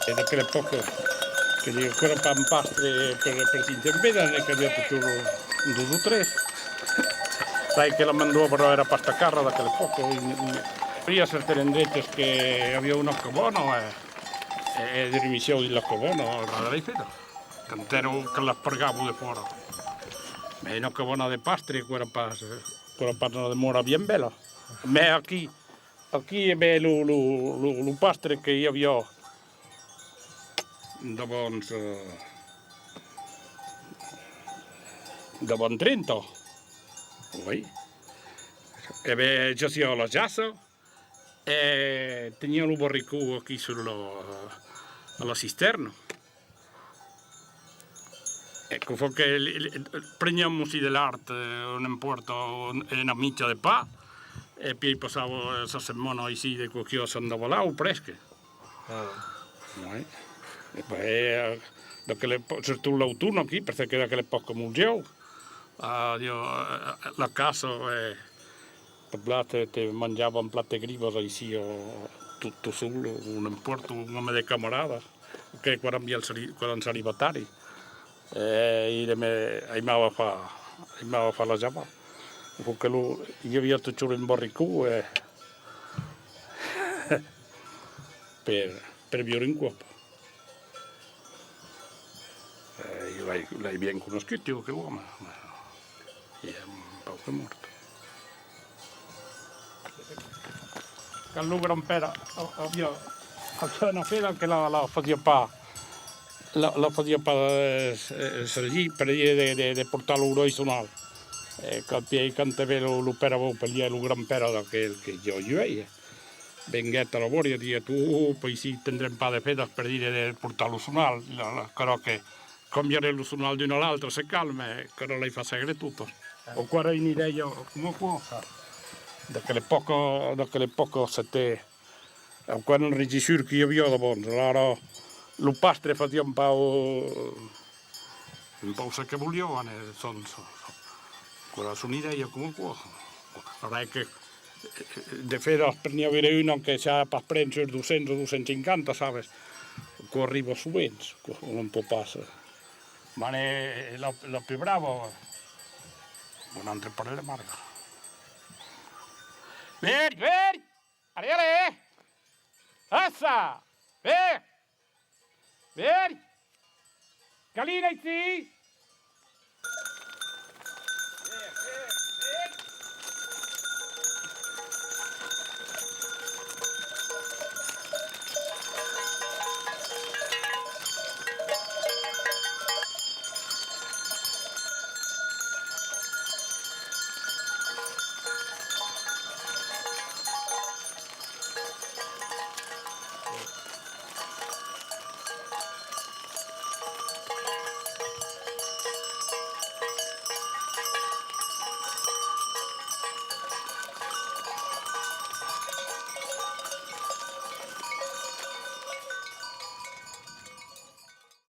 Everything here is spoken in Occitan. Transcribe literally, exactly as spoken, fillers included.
E d'aquela epòca, que i aviá aquò, pas un pastre per, per cinquanta, ne que i aviá totjorn dos o tres. Sai que la man d'òbra èra pas tan cara d'aquela epòca. I, i, i aviá certes endreches que i aviá una cabana, e, e, e dormissián dins la cabana al ras de las fedas. Quand èra que las pagavan de fòra. Mès una cabana de pastre, aquò èra pas, aquò èra pas una demòra bien bèla. Mès aquí, aquí, e ben, lo, lo, lo, lo pastre que i aviá davant, eh, davant trenta, oui. E ben, jaciá a la jaça, e teniá lo barricon aquí sus la, a la cistèrna. E aquò fa que li, li, preniam aussi de lard, eh, o n'empòrta, o, e una micha de pan, e pièi passava sa setmana aicí de qualque còp en davalar, o presque. Ah. Ouais. E puèi, eh, d'aquela epò-, surtot l'auton aquí, perque d'aquela epòca molzián, ah, Dieu, eh, la caça, eh, Tot plan, te, te manjava un plat de grivas aicí, o tot, tot sol, o n'empòrta, un òme de camarada, que quan èram, quan èram celibataris, e el me, aimava far, aimava far la javar. Aquò que lo, i aviá totjorn un barricon, e, per, per viure un còp. Eh, jo l'ai, l'ai bien conoscut, jo, aqueu òme. E un pauc mòrt. Quand lo grand-pèra a-, aviá, aviá una feda que la, la fasiá pas, la, la fasiá pas, eh, s-, eh, sorgir per dire de, de, de portar lo ròi sonal. E quand, e quand te ve lo, lo pèra Bau, per dire lo grand-pèra d'aquel que jo, jo ei, eh. Venguèt a la bòria, diguèt: «Oh, oh, paicí tendrem pas de fedas per dire de portar lo sonal, la, la, cara que cambiaré lo sonal d'una a l'autra, se calme, cara l'ai fach sègre tota.» Aquò èra una idèia coma aquò, saps? D'aquela epòca, d'aquela epòca, c'était, aquò èra un regisseur que i aviá davant, alara lo pastre fasiá un pauc, un pauc çò que voliá, ne, son, son, son, aquò èra son idèia coma aquò. Alara que De fedas, per n'i aver una que siá pas pren sus dos cents o dos cents cinquanta, sabes? Aquò arriba sovent, aquò, un pòt pas, eh. Mane la, la pus brava, un autre per la marga. Veri, veri! Allez, allez! Assa! Veri! Veri! Galina aicí!